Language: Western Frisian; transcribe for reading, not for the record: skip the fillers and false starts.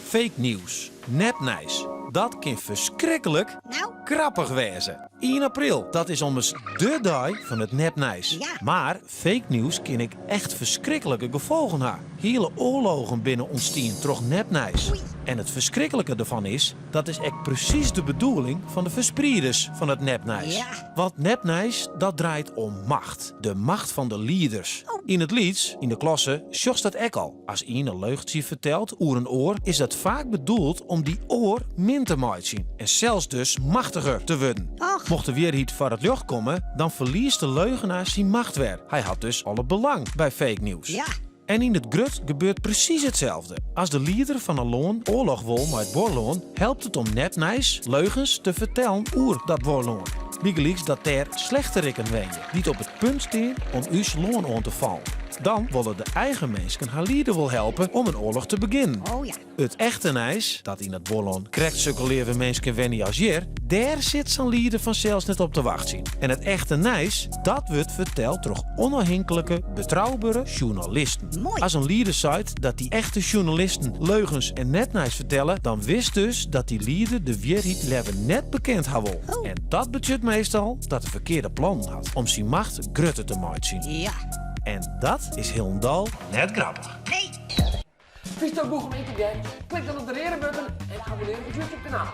Fake news, nepnijs, dat kin ferskriklik Nou? grappich wêze. Ien april, dat is ommers dé dei fan it nepnijs. Ja. Mar fake news kin ek echt ferskriklike gefolgen ha. Hiele oarlogen binne ûntstien troch nepnijs. Oei. En it ferskriklike derfan is, dat is ek presys de bedoeling fan de fersprieders fan it nepnijs. Ja. Want nepnijs, dat draait om macht. De macht fan de lieders. Oh. Yn it lyts, yn de klasse, sjochst dat ek al. As ien in leugtsje fertelt oer in oar, is dat faak bedoeld om dy oar min te meitsjen en sels dus machtiger te wurden. Och. Mocht de wierheid foar it ljocht komme, dan ferliest de leugenaar syn macht wer. Hy hat dus alle belang by fake news. Ja. En yn it grut gebeurt presys itselde. As de lieder fan in lân oarloch wol mei it buorlân, helpt it om nepnijs, leugens, te fertellen oer dat buorlân. Bygelyks dat dêr slechterikken wenje dy't op it punt stean om ús lân oan te fallen. Dan wolle de eigen minsken har lieder wol helpe om in oarloch te begjinnen. Oh ja. It echte nijs, dat yn dat buorlân krekt sukke leave minsken wenje as hjir, dêr sit sa'n lieder fansels net op te wachtsjen. En it echte nijs, dat wurdt ferteld troch ûnôfhinklike, betroubere sjoernalisten. Moai. As in lieder seit dat dy echte sjoernalisten leugens en nepnijs fertelle, dan witst dus dat dy lieder de wierheid leaver net bekend ha wol. Oh. En dat betsjut meastal dat er ferkearde plannen hat om syn macht grutter te meitsjen. Ja. En dat is hielendal net grappich. Nee. Fynsto it boech om yn te gean? Klik dan op de reade button en abonnear op ús YouTube kanaal.